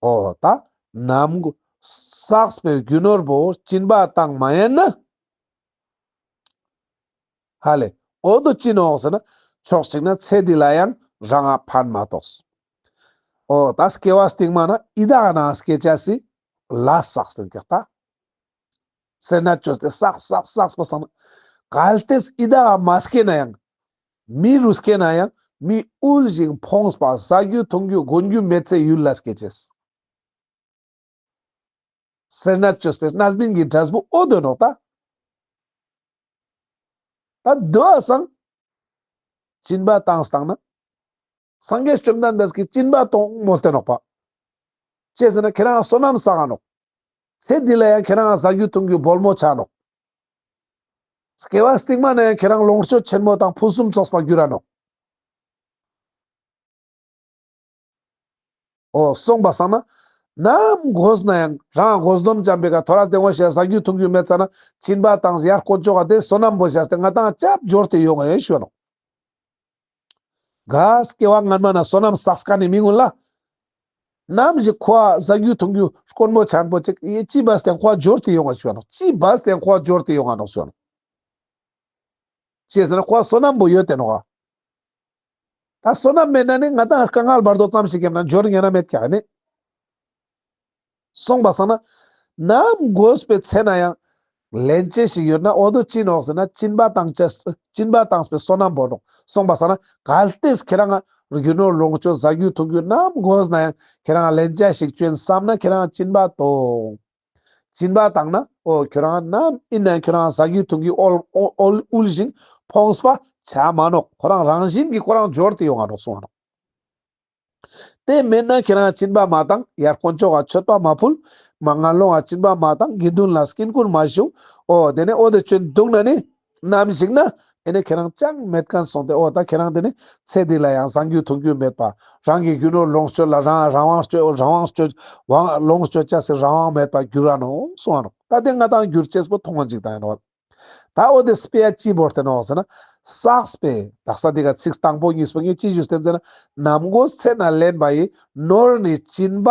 འོ་ད་ནམ་གུ་བསགས་པའི་རྒྱུ་ནོར་བོ་སྦྱིན་པ་བཏང་མ་ཡིན་ན། ཧ་ལེ། འོ་དོ་ཅི་ནོག་ཟེར་ན་ཕྱོགས་གཅིག་ན་ཚེ་འདི་ལ་ཡང་རང་ང་ཕན་མ་ཐོགས། འོ་ད་སྐྱེ་བ་སྟིང་མ་ན་ཡི་དྭགས་ནང་སྐྱེ་ཅེས་སི་ལས་བསགས་ཏེ་ཀྱག་ད། སེར་སྣ་བཅོས་ཏེ་བསགས་བསགས་བསགས་པ་སང་ན། གལ་ཏེ་ཡི་དྭགས་མ་སྐྱེ་ན་ཡང་། མི་རུ་སྐྱེ་ན་ཡང་མི་དབུལ་ཞིང་ཕོངས་པ་ཟ་རྒྱུ་འཐུང་རྒྱུ་གོན་རྒྱུ་མེད་ཚེ་ཡུལ་ལ་སྐྱེ་ཅེས། སེར་སྣ་བཅོས་པའི་རྣམ་སྨིན་གྱི་འབྲས་བུ་འོ་དོ་ནོག་ད། ད་དོ་སང་སྦྱིན་པ་བཏང་བཏང་ན། སངས་རྒྱས་བཅོམ་ལྡན་འདས་ཀྱིས་སྦྱིན་པ་གཏོང་མོལ་ཏེ་ནོག་པ། ཅི་ཟེར་ན་ཁྱེད་རང་བསོད་ནམས་བསགས་ནོག་ཚེ་འདི་ལ་ཡང་ཁྱེད་རང་ཟ་རྒྱུ་འཐུང་རྒྱུ་བོལ་མོ་ཆ་ནོག་སྐྱེ་བ་སྟིང་མ་ན་ཡང་ཁྱེད་རང་ལོངས་སྤྱོད་ཆེན་མོ་དང་ཕུན་སུམ་ཚོགས་པ་འགྱུར་ར་ནོག་འོ་སོང་པ་སང་ན། ནམ་དགོས་ན་ཡང་རང་དགོས་འདོད་ཅམ་པའི་ཀ་ཐོ་རས་དེ་ངོ་ཤེས་ཟ་རྒྱུ་འཐུང་རྒྱུ་མེད་ཙ་ན་སྦྱིན་པ་བཏང་ཡར་དཀོན་མཆོག་ག་དེ་བསོད་ནམས་པོ་བཞག་སྟེ་ང་དང་སྐྱབས་འབྱོར་ཏེ་ཡོང་ངེ་ཞུ་ནོག་ག་སྐྱེ་བ་སྔན་མ་ན་བསོད་ནམས་བསགས་མཁན་ནི་མི་གུན་ལ། ནམ་ཞིག་ཁོ་ཟ་རྒྱུ་འཐུང་རྒྱུ་དཀོན་པོ་ཆེན་པོ་ཅིག་ཡེ་ཅི་བ་སྟེ་ཁོ་འབྱོར་ཏེ་ཡོང་ང་ཞུ་ནོག། ཅི་བ་སྟེ་ཁོ་འབྱོར་ཏེ་ཡོང་ང་ནོག་ཞུ་ནོག། ཅི་ཟེར་ན་ཁོ་བསོད་ནམས་པོ་ཡོད་དེ་ནོག། ད་བསོད་ནམས་མེད་ན་ནི་ང་ཏང་དཀའ་ངལ་བར་དོ་ཙམ་ཞིག་ཡིན་ན་འབྱོར་ཉན་ན་མེད་ཀྱག་ནི། སོང་པ་སང་ན་ནམ་དགོས་པའི་ཚེ་ན་ཡང་ལེན་ཅེས་ཤིག་ཡོད་ན་འོ་དོ་ཅི་ནོག་ཟེར་ན་སྦྱིན་པ་བཏང་ཅེས་སྦྱིན་པ་བཏང་པའི་བསོད་ནམས་པོ་ནོག། སོང་པ་སང་ན་གལ་ཏེ་ཁྱེ་རང་ང་རྒྱུ་ནོར་ལོངས་སྤྱོད་ཟ་རྒྱུ་འཐུང་རྒྱུ་ནམ་དགོས་ན་ཡང་ཁྱེ་རང་ལེན་ཅེས་ཤིག་ཅོ་ཡིན་བསམ་ན་ཁྱེ་རང་སྦྱིན་པ་བཏང་། སྦྱིན་པ་བཏང་ན་འོ་ཁྱོ་རང་ནམ་ཡིན་ན་ཁྱོ་རང་ཟ་རྒྱུ་འཐུང་རྒྱུ་ཨོལ་ཨོལ་ཨོལ་དབུལ་ཞིང་ཕོངས་པ་ཆ་མ་ནོག། ཁོ་རང་རང་བཞིན་གྱིས་ཁོ་རང་འབྱོར་ཏེ་ཡོང་ང་ནོག་གསུང་ང་ནོག། དེ་མེད་ན་ཁྱེ་རང་སྦྱིན་པ་མ་བཏང་། ཡར་དཀོན་མཆོག་ག་མཆོད་པ་མ་ཕུལ། མར་ངན་སློང་ག་སྦྱིན་པ་མ་བཏང་། དགེ་འདུན་ལ་སྐྱིན་ཁུར་མ་ཞུ། འོ་དེ་ནས་འོ་དེ་ཅོ་ཡིན་འདུག་ན་ནི། ནམ་ཞིག་ན་ཨེ་ནས་ཁྱེ་རང་ཅང་མེད་མཁན་སོང་སྟེ་འོ་ད་ཁྱེ་རང་དེ་ནི་ཚེ་འདི་ལ་ཡང་ཟ་རྒྱུ་འཐུང་རྒྱུ་མེད་པ། རང་གི་རྒྱུ་ནོར་ལོངས་སྤྱོད་ལ་རང་རང་དབང་སྤྱོད་རང་དབང་སྤྱོད་དབང་ལོངས་སྤྱོད་ཅེས་སི་རང་དབང་མེད་པ་འགྱུར་ར་ནོག་གསུང་ང་ནོག། ད་དེ་ང་ཏང་འགྱུར་ཅེས་པོ་མཐོང་ང་ཅིག་ད་ཡིན་ནོག། ད་འོ་དེ་དཔེ་ཡ་ཅི་བོར་ཏེ་ནོག་ཟེར་ན་བསགས་པའི་དག་ས་འདི་ག་ཚིག་དང་པོ་གཉིས་པོ་ངས་ཅི་ཞུས་ཏེ་ཟེར་ན་ནམ་དགོས་ཚེ་ན་ལེན་པ་ཡི་ནོར་ནི་སྦྱིན་པ་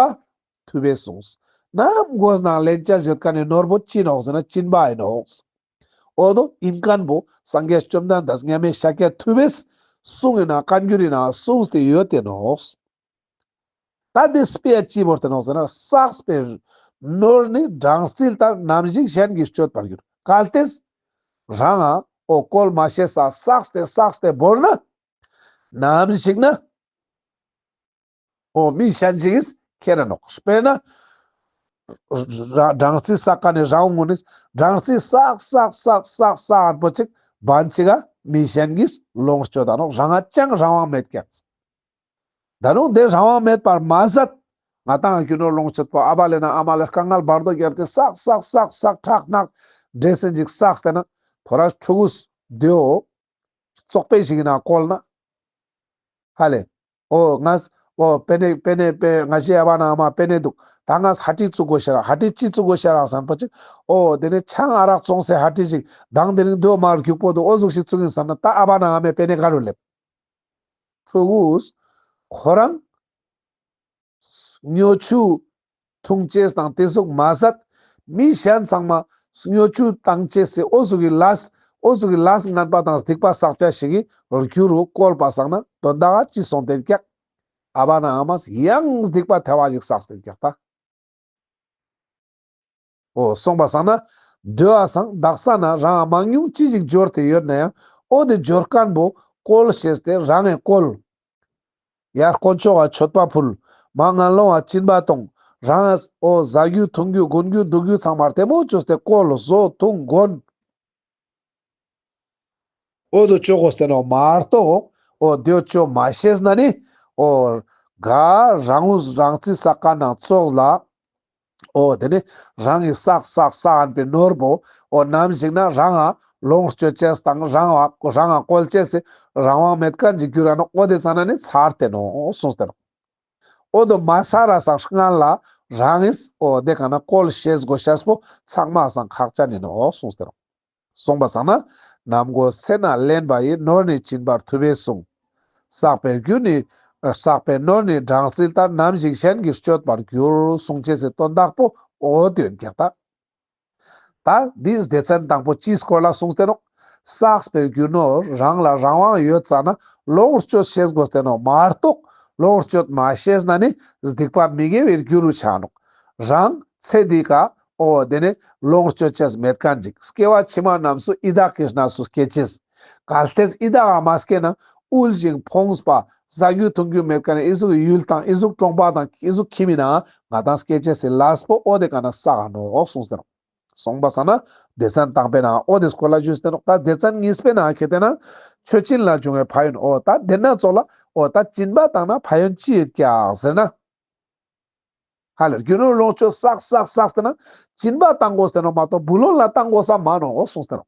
ཐུབ་པས་གསུངས། ནམ་དགོས་ན་ལེན་ཅེས་ཡོད་མཁན་ནི་ནོར་བོ་ཅི་ནོག་ཟེར་ན་སྦྱིན་པ་ཡིན་ནོག། འོ་དོ་ཡིན་མཁན་པོ་སངས་རྒྱས་བཅོམ་ལྡན་འདས་མཉམ་མེད་ཤཱཀྱ་ཐུབ་པས་གསུངས་ཡིན་ན་བཀའ་འགྱུར་ཡིན་ན་གསུངས་ཏེ་ཡོད་དེ་ནོག། ད་དེ་དཔེ་ཡ་ཅི་བོར་ཏེ་ནོག་ཟེར་ན་བསགས་པའི་ནོར་ནི་སྦྲང་རྩི་ལྟར་ནམ་ཞིག་གཞན་གྱིས་སྤྱོད་པར་འགྱུར། གལ་ཏེ་རང་ང་འོ་བཀོལ་མ་ཤེས་ས་བསགས་ཏེ་བསགས་ཏེ་བོར་ན་ནམ་ཞིག་ན་འོ་མི་གཞན་ཞིག་གིས་ཁྱེར་ར་ནོག། དཔེར་ན་ར་སྦྲང་རྩི་བསགས་མཁན་ནི་རང་ངོ་ནི་སྦྲང་རྩི་བསགས་བསགས་བསགས་བསགས་བསགས་པོ་ཅིག་བན་ཅིག་ག་མི་གཞན་གྱིས་ལོངས་སྤྱོད་ད་ནོག། རང་ང་ཅང་རང་དབང་མེད་ཀྱག། ད་རུང་དེ་རང་དབང་མེད་པར་མ་ཟད། ང་ཏང་རྒྱུ་ནོར་ལོངས་སྤྱོད་པོ་ཨ་བ་ལེ་ན་ཨ་མ་ལེ་དཀའ་ངལ་བར་དོ་བརྒྱབ་སྟེ་བསགས་བསགས་བསགས་བསགས་ཁྲག་རྣག་འདྲེ་སྲིན་ཅིག་བསགས་ཏེ་ན་ཐོ་རས་ཕྲུ་གུས་དེའོ་བཙོག་པའི་ཞིག་ཡིན་ན་བཀོལ་ན། ཧ་ལེ། འོ་ངས་འོ་པེ་ནེ་པེ་ནེ་པེ་ང་ཞེ་ཨ་བ་ན་ཨ་མ་པེ་ནེ་འདུག། ད་ངས་ཧ་ཏི་བཙུགས་དགོས་ཤ་རག། ཧ་ཏི་ཅི་བཙུགས་དགོས་ཤ་རག་བསམ་པ་ཅིག། འོ་དེ་ནས་ཆང་ཨ་རག་བཙོང་སའི་ཧ་ཏི་ཅིག་དང་དེ་རིང་དེའོ་མར་རྒྱུག་པོ་འདུག། འོ་ཟུག་ཞིག་བཙུགས་ཡིན་བསམ་ན་ད་ཨ་བ་ན་ཨ་མའི་པེ་ནེ་ག་རུ་སླེབས། ཕྲུ་གུས་ཁོ་རང་སྨྱོ་ཆུ་འཐུང་ཅེས་དང་དེ་ཟུག་མ་ཟད་མི་གཞན་ཚང་མ་སྨྱོ་ཆུ་བཏང་ཅེས་སི་འོ་ཟུག་གི་ལས་འོ་ཟུག་གི་ལས་ངན་པ་དང་སྡིག་པ་བསགས་ཅེས་ཤིག་གི་རྒྱུ་རུ་བཀོལ་པ་སང་ན་དོན་དག་ཅི་སོང་སྟེ་ཀྱག། ཨ་བ་ན་ཨ་མས་ཡང་སྡིག་པ་ཐལ་བ་ཞིག་བསགས་ཏེ་ཀྱག་ད། འོ་སོང་པ་སང་ན་དེ་བ་སང་དག་ས་ན་རང་མང་ཉུང་ཅི་ཞིག་འབྱོར་ཏེ་ཡོད་ན་ཡང་འོ་དེ་འབྱོར་མཁན་པོ་བཀོལ་ཤེས་ཏེ་རང་ངི་བཀོལ། ཡར་དཀོན་མཆོག་ག་མཆོད་པ་ཕུལ། མར་ངན་སློང་ང་སྦྱིན་པ་གཏོང་། རང་འོ་ཟ་རྒྱུ་འཐུང་རྒྱུ་གོན་རྒྱུ་འདུག་རྒྱུ་ཚང་མ་རྡེ་མོ་བཅོས་ཏེ་བཀོལ་བཟོ་འཐུང་གོན། འོ་དོ་ཅོ་དགོས་ཏེ་ནོག་མ་གཏོགས་འོ་དེ་ཅོ་མ་ཤེས་ན་ནི་འོ་ག་རང་ངུ་རང་རྩི་བསགས་མཁན་ནང་ཙོགས་ལ། འོ་དེ་ནི་རང་གི་བསགས་བསགས་བསགས་ཨན་པའི་ནོར་བོ་འོ་ནམ་ཞིག་ན་རང་ང་ལོངས་སྤྱོད་ཅེས་དང་རང་ང་རང་ང་བཀོལ་ཅེས་སི་རང་དབང་མེད་མཁན་ཅིག་གྱུར་ར་ནོག། འོ་དེ་ཙ་ན་ནི་ཚར་ཏེ་ནོག་གསུངས་ཏེ་ནོག། འོ་དོ་མ་ཚར་ར་སང་སྔན་ལ་རང་ངིས་འོ་དེ་ག་ན་བཀོལ་ཤེས་དགོས་ཤེས་པོ་ཚང་མ་སང་ཁག་ཅན་ཨིན་ནོག་གསུངས་ཏེ་ནོག། སོང་པ་སང་ན་ནམ་དགོས་ཚེ་ན་ལེན་པ་ཡི། ནོར་ནི་སྦྱིན་པར་ཐུབ་པས་གསུངས། བསགས་པའི་རྒྱུ་ནི་བསགས་པའི་ནོར་ནི་སྦྲང་རྩི་ལྟར། ནམ་ཞིག་གཞན་གྱིས་སྤྱོད་པར་འགྱུར། གསུང་ཅེས་སི་དོན་དག་པོ་འོ་དེ་ཨིན་ཀྱག་ད། ད་འདི་སྡེ་ཚན་དང་པོ་ཅིའི་སྐོར་ལ་གསུངས་ཏེ་ནོག། བསགས་པའི་རྒྱུ་ནོར་རང་ལ་རང་དབང་ཡོད་ཙ་ན་ལོངས་སྤྱོད་ཤེས་དགོས་ཏེ་ནོག་མ་གཏོགས་ལོངས་སྤྱོད་མ་ཤེས་ན་ནི་སྡིག་པ་མི་དགེ་བའི་རྒྱུ་རུ་ཆ་ནོག། རང་ཚེ་འདི་ཀ་འོ་དེ་ནི་ལོངས་སྤྱོད་ཅེས་མེད་མཁན་ཅིག། སྐྱེ་བ་ཕྱི་མ་རྣམས་སུ་ཡི་དྭགས་ཀྱི་གནས་སུ་སྐྱེ་ཅེས། གལ་ཏེ་ཡི་དྭགས་ཨ་མ་སྐྱེ་ན་དབུལ་ཞིང་ཕོངས་པ་ཟ་རྒྱུ་འཐུང་རྒྱུ་མེད་མཁན་ནི་ཨི་ཟུག་ཡུལ་དང་ཨི་ཟུག་གྲོང་པ་དང་ཨི་ཟུག་ཁྱིམ་མི་ནང་ང་ང་དང་སྐྱེ་ཅེས་སི་ལས་པོ་འོ་དེ་ཀ་ན་བསགས་ནོག་གསུངས་ཏེ་ནོག། སོང་པ་སང་ན་སྡེ་ཚན་དང་པོའི་ནང་འོ་དེ་སྐོར་ལ་ཞུས་ཏེ་ནོག། ད་སྡེ་ཚན་གཉིས་པའི་ནང་ཁེ་ཏེ་ན་མཆོད་སྦྱིན་ལ་འབྱུང་བའི་ཕན་ཡོན། འོ་ད་དེ་ན་ཙོགས་ལ་འོ་ད་སྦྱིན་པ་བཏང་ན་ཕན་ཡོན་ཅི་ཡོད་ཀྱག་ཟེར་ན། ཧ་ལེ་རྒྱུ་ནོར་ལོངས་སྤྱོད་བསགས་བསགས་བསགས་ཏེ་ན་སྦྱིན་པ་བཏང་དགོས་ཏེ་ནོག་མ་གཏོགས་བུ་ལོན་ལ་བཏང་དགོས་ས་མ་ནོག་གསུངས་ཏེ་ནོག།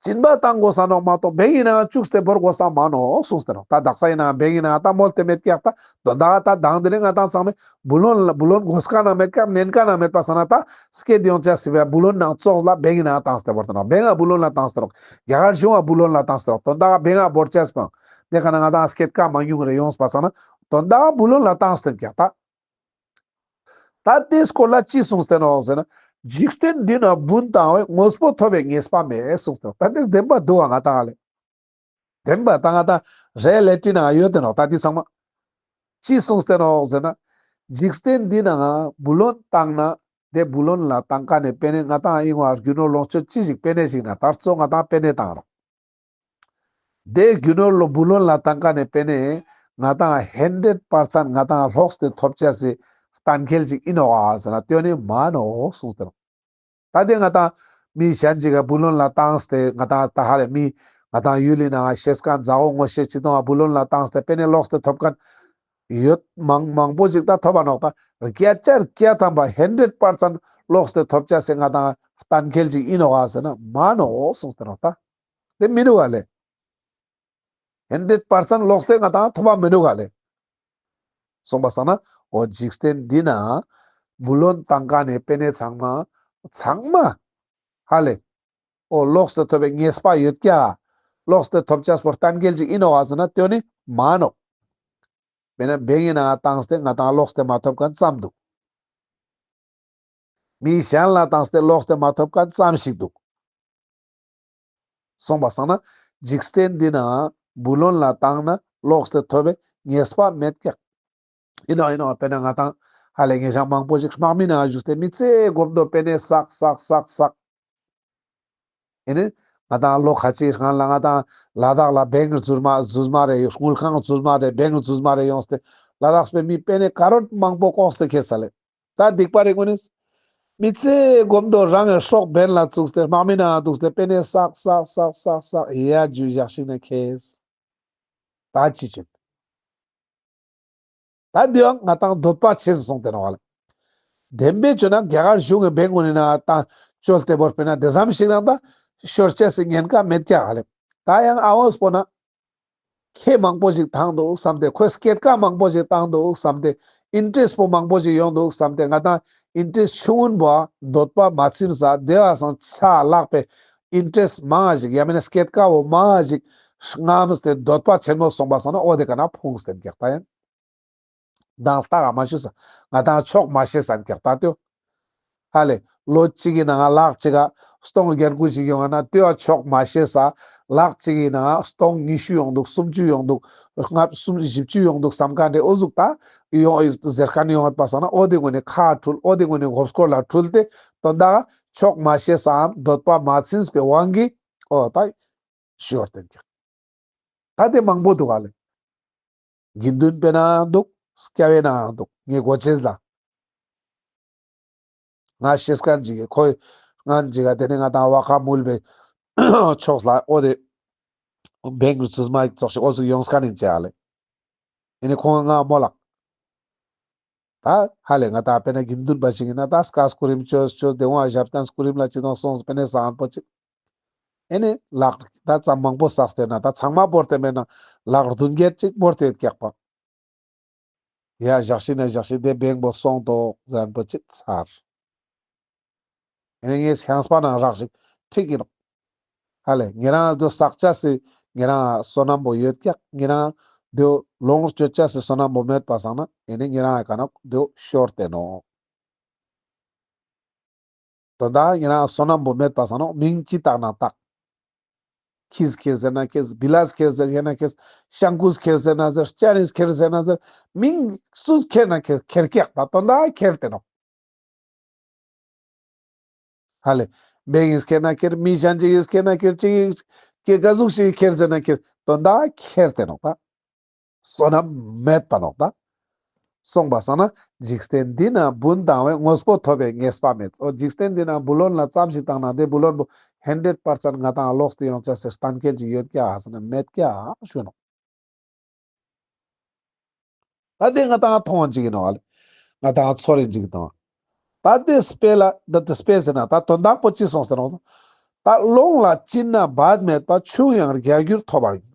སྦྱིན་པ་བཏང་དགོས་ས་ནོག་མ་གཏོགས་བེང་ཡིན་ནའང་བཅུག་སྟེ་བོར་དགོས་ས་མ་ནོག་གསུངས་ཏེ་ནོག། ད་དག་ས་ཡིན་ནའང་བེང་ཡིན་ནའང་ད་མོལ་ཏེ་མེད་ཀྱག། ད་དོན་དག་ད་དང་དེ་རིང་ང་ཏང་ཚང་མས་བུ་ལོན་ལ་བུ་ལོན་དགོས་ཀ་ན་མེད་ཀྱག། ནན་ཀ་ན་མེད་པ་སང་ན་ད་སྐྱེད་ཡོང་ཅེས་སི་བུ་ལོན་ནང་ཙོགས་ལ་བེང་ཡིན་ནའང་བཏང་སྟེ་བོར་ཏེ་ནོག། བེང་ང་བུ་ལོན་ལ་བཏང་སྟེ་ནོག། རྒྱ་གར་གཞུང་ང་བུ་ལོན་ལ་བཏང་སྟེ་ནོག། དོན་དག་བེང་ང་བོར་ཅེས་པོ་དེ་ཀ་ན་ང་ཏང་སྐྱེད་ཀ་མང་ཉུང་རེ་ཡོངས་པ་སང་ན་དོན་དག་བུ་ལོན་ལ་བཏང་སྟེ་ཀྱག་ད། ད་དེའི་སྐོར་ལ་ཅི་གསུངས་ཏེ་ནོག་ཟེར་ན། འཇིག་རྟེན་འདི་ན་བུ་ལོན་བཏང་བས་དངོས་པོ་ཐོབ་པའི་ངེས་པ་མེད་གསུངས་ཏེ་ནོག། ད་དེ་བདེན་པ་འདུག་ག། ང་ཏང་ལེ། བདེན་པ་ད་ང་ཏང་རེ་ལེ་ཊི་ན་ཡོད་དེ་ནོག། ད་དེ་ཚང་མ་ཅི་གསུངས་ཏེ་ནོག་ཟེར་ན། འཇིག་རྟེན་འདི་ན་བུ་ལོན་བཏང་ན་དེ་བུ་ལོན་ལ་བཏང་ཀ་ནས་པེ་ནེ་ང་ཏང་ཨིན་བ་རྒྱུ་ནོར་ལོངས་སྤྱོད་ཅི་ཞིག་པེ་ནེ་ཞིག་ན་ད་གཙོ་ང་ཏང་པེ་ནེ་བཏང་རོགས། དེ་རྒྱུ་ནོར་ལོ་བུ་ལོན་ལ་བཏང་ཀ་ནས་པེ་ནེ་ང་ཏང་ཧན་ཌེཌ་པར་སེན་ཊ་ང་ཏང་ལོགས་ཏེ་ཐོབ་ཅེས་སི་གཏན་འཁེལ་ཅིག་ཨིན་ནོག་ག་ཟེར་ན་དེ་ནི་མ་ནོག་གསུངས་ཏེ་ནོག། ད་དེ་ང་ཏང་མི་གཞན་ཅིག་ག་བུ་ལོན་ལ་བཏང་སྟེ་ང་ཏང་ད་ཧ་ལེ་མི་ང་ཏང་ཡུལ་ལི་ནང་ཤེས་མཁན་མཛའ་བོ་ངོ་ཤེས་ཅིག་དང་བུ་ལོན་ལ་བཏང་སྟེ་པེ་ནེ་ལོགས་ཏེ་ཐོབ་མཁན་ཡོད་མང་མང་པོ་ཅིག་ད་ཐོབ་པ་ནོག། ད་བརྒྱ་ཆ་བརྒྱ་ཐམ་པ་ཧན་ཌེཌ་པར་སེན་ཊ་ལོགས་ཏེ་ཐོབ་ཅེས་སི་ང་ཏང་གཏན་འཁེལ་ཅིག་ཨིན་ནོག་ག་ཟེར་ན་མ་ནོག་གསུངས་ཏེ་ནོག། ད་དེ་མི་འདུག་ག་ལེ། ཧན་ཌེཌ་པར་སེན་ཊ་ལོགས་ཏེ་ང་ཏང་ཐོབ་པ་མི་འདུག་ག་ལེ། གསུངས་པ་སང་ན་འོ་འཇིག་རྟེན་འདི་ན་བུ་ལོན་བཏང་ཀ་ནས་པེ་ནེ་ཚང་མ་ཚང་མ་ཧ་ལེ་འོ་ལོགས་ཏེ་ཐོབ་པའི་ངེས་པ་ཡོད་ཀྱག། ལོགས་ཏེ་ཐོབ་ཅེས་པོ་གཏན་འཁེལ་ཅིག་ཨིན་ནོག་ག་ཟེར་ན་དེ་ནི་མ་ནོག། དཔེར་ན་བེང་ཡིན་ནའང་བཏང་སྟེ་ང་ཏང་ལོགས་ཏེ་མ་ཐོབ་མཁན་ཙམ་འདུག། མི་གཞན་ལ་བཏང་སྟེ་ལོགས་ཏེ་མ་ཐོབ་མཁན་ཙམ་ཞིག་འདུག། གསུངས་པ་སང་ན་འཇིག་རྟེན་འདི་ན་བུ་ལོན་ལ་བཏང་ན་ལོགས་ཏེ་ཐོབ་པའི་ངེས་པ་མེད་ཀྱག། ཨིན་ནོག་ཨིན་ནོག། དཔེར་ན་ང་ཏང་ཧ་ལེ་ངེ་ཞང་མང་པོ་ཞིག་དམག་མི་ནང་བཞུགས་ཏེ་མི་ཚེ་གོམ་དོ་པེ་ནེ་བསགས་བསགས་བསགས་བསགས། ཨེ་ནི་ང་ཏང་ལོ་ཁ་ཅིག་སྔན་ལ་ང་ཏང་ལ་དྭགས་ལ་བེང་རྫུས་མ་རྫུས་མ་རེ་དངུལ་ཁང་རྫུས་མ་རེ་བེང་རྫུས་མ་རེ་ཡོངས་ཏེ་ལ་དྭགས་པའི་མི་པེ་ནེ་ཀ་རོར་མང་པོ་ལྐོག་སྟེ་ཁྱེར་ས་ལེ། ད་སྡིག་པ་རེ་ངོ་ནི་མི་ཚེ་གོམ་དོ་རང་གི་སྲོག་འབེན་ལ་བཙུགས་ཏེ་དམག་མི་ནང་འདུག་སྟེ་པེ་ནེ་བསགས་བསགས་བསགས་བསགས་ཡ་ཇུ་ཞག་ཞིག་ན་ཁྱེར། ད་ཅི་བྱེད། ད་དེའང་ང་ཏང་འདོད་པ་ཆེ་སོང་སྟེ་ནོག་ལེ། བདེན་པའི་ཆོས་ན་རྒྱ་གར་གཞུང་གི་བེང་ངོ་ནི་ན་ད་བཅོལ་ཏེ་བོར་པེ་ན་དེ་ཙམ་ཞིག་རང་ད་ཤོར་ཅེས་སི་ཉེན་ཁ་མེད་ཀྱག་ལེ། ད་ཡང་ཨ་བོས་པོ་ན་ཁེ་མང་པོ་ཞིག་བཏང་འདུག་བསམ་སྟེ་ཁོས་སྐྱེད་ཀ་མང་པོ་ཞིག་བཏང་འདུག་བསམ་སྟེ་ཨིན་ཊེ་རེསྚ་པོ་མང་པོ་ཞིག་ཡོང་འདུག་བསམ་སྟེ་ང་ཏང་ཨིན་ཊེ་རེསྚ་ཆུང་ངུན་པོ་འདོད་པ་མ་ཚིམས་ས་དེ་བ་སང་ཆ་ལག་པའི་ཨིན་ཊེ་རེསྚ་མང་ཞིག་ཡ་མེད་ན་སྐྱེད་ཀ་བོ་མང་ཞིག་རྔམས་ཏེ་འདོད་པ་ཆེན་མོ་སོང་པ་སང་ན་འོ་དེ་ཀ་ན་ཕུང་སྟེ་ཀྱག་ད་ཡང་། མདང་ལྟ་ག་མ་ཞུས་ས། ང་ཏང་ཆོག་མ་ཤེས་ས་ཀྱག་ད་ལྟོས། ཧ་ལེ། ལོ་གཅིག་གི་ནང་ལག་གཅིག་ག་སྟོང་བརྒྱད་དགུ་ཞིག་ཡོང་ང་ན་ལྟོས་ཆོག་མ་ཤེས་ས། ལག་གཅིག་གི་ནང་སྟོང་ཉི་ཤུ་ཡོང་འདུག་སུམ་ཅུ་ཡོང་འདུག་ལྔ་བཅུ་བཞི་བཅུ་ཡོང་འདུག་བསམ་མཁན་དེ་འོ་ཟུག་ད་ཡོང་ཟེར་མཁན་ཡོང་ངད་པ་སང་ན་འོ་དེ་ངོ་ནས་ཁ་འཁྲུལ། འོ་དེ་ངོ་ནས་མགོ་སྐོར་ལ་འཁྲུལ་ཏེ་དོན་དག་ཆོག་མ་ཤེས་སའམ་འདོད་པ་མ་ཚིམས་པའི་དབང་གིས་འོ་ད་ཤོར་ཏེ་ཀྱག་ད་དེ་མང་པོ་འདུག་ག་ལེ། དགེ་འདུན་པའི་ནང་འདུག་སྐྱ་བོའི་ནང་འདུག་ངའི་གོ་ཅེས་ལ། ང་ཤེས་མཁན་ཅིག་གི་ཁོའི་སྔན་ཅིག་ག་དེ་ནི་ང་ཏང་བ་ཁ་མུལ་བའི་ཕྱོགས་ལ་འོ་དེ་བེང་རྫུས་མ་ཙོགས་ཤིག་འོ་ཟུག་ཡོང་མཁན་ཡིན་ཅེ་ཨ་ལེ། ཨེ་ནི་ཁོང་ང་མོལ་ལགས། ད་ཧ་ལེ་ང་ཏང་དཔེར་ན་དགེ་འདུན་པ་ཞིག་ཡིན་ན་ད་སྐུ་རིམ་བཅོས་བཅོས་དེ་འོང་ཞབས་བརྟན་སྐུ་རིམ་ལ་ཅི་དང་སོང་དཔེར་ན་བཟང་པོ་ཅིག་ཨེ་ནི་ལག་ད་ཙམ་མང་པོ་བསགས་ཏེ་ན་ད་ཚང་མ་བོར་ཏེ་མེད་ན་ལག་བདུན་བརྒྱད་ཅིག་བོར་ཏེ་ཡོད་ཀྱག་པ། ཡ་ཞག་ཤིག་ན་ཞག་ཤིག་དེ་བེང་པོ་སོང་ཏོག་ཟེར་མཁན་པོ་ཅིག་ཚར། ཨེ་ནི་ངའི་ཤངས་པ་ནང་རག་ཞིག་ཁྲིག་ཡིན་ནོག་ཧ་ལེ་ཉེ་རང་དུ་བསགས་ཅེས་སི་ཉེ་རང་བསོད་ནམས་པོ་ཡོད་ཀྱག་ཉེ་རང་དུ་ལོངས་སྤྱོད་ཅེས་སི་བསོད་ནམས་པོ་མེད་པ་སང་ན་ཨེ་ནི་ཉེ་རང་ཡ་ཀ་ནོག་དུ་ཤོར་ཏེ་ནོག་དོན་དག་ཉེ་རང་བསོད་ནམས་པོ་མེད་པ་སང་ན་མིང་ཅི་བཏགས་ན་བཏགས། ཁྱིས་ཁྱེར་ཟེར་ན་ཁྱེར། བི་ལས་ཁྱེར་ཟེར་ན་ཁྱེར། ཤང་ཀུས་ཁྱེར་ཟེར་ན་ཟེར། ཅ་ནིས་ཁྱེར་ཟེར་ན་ཟེར། མིང་སུས་ཁྱེར་ན་ཁྱེར། ཁྱེར་ཀྱག་ད་དོན་དག་ཁྱེར་ཏེ་ནོག་ཧ་ལེ། བེང་ངིས་ཁྱེར་ན་ཁྱེར། མི་གཞན་ཅིག་གིས་ཁྱེར་ན་ཁྱེར། ཅིག་གིས་ག་ཟུག་ཞིག་ཁྱེར་ཟེར་ན་ཁྱེར། དོན་དག་ཁྱེར་ཏེ་ནོག་ད། བསོད་ནམས་མེད་པ་ནོག་ད། གསུངས་པ་སང་ན་འཇིག་རྟེན་འདི་ན་བུ་ལོན་བཏང་བས་དངོས་པོ་ཐོབ་པའི་ངེས་པ་མེད། འོ་འཇིག་རྟེན་འདི་ན་བུ་ལོན་ལ་ཙམ་ཞིག་བཏང་ན་དེ་བུ་ལོན་པོ་ཧན་ཌེཌ་པར་སེན་ཊ་ང་ཏང་ལོགས་ཏེ་ཡོང་ཅེས་སི་གཏན་འཁེལ་ཅིག་ཡོད་ཀྱག་ཟེར་ན་མེད་ཀྱག་ཞུ་ནོག་ད་དེ་ང་ཏང་མཐོང་བ་ཅིག་ཡིན་ནོག་ལེ། ང་ཏང་ཚོར་རིན་ཅིག་དང་། ད་དེ་དཔེ་ལ་ད་དེ་དཔེ་ཟེར་ན་ད་དོན་དག་པོ་ཅི་སོང་ཟེར་ན། ད་ལོང་ལ་སྦྱིན་ན་བར་མེད་པ། ཆུང་ཡང་བརྒྱ་འགྱུར་ཐོབ་པར་ཨིན།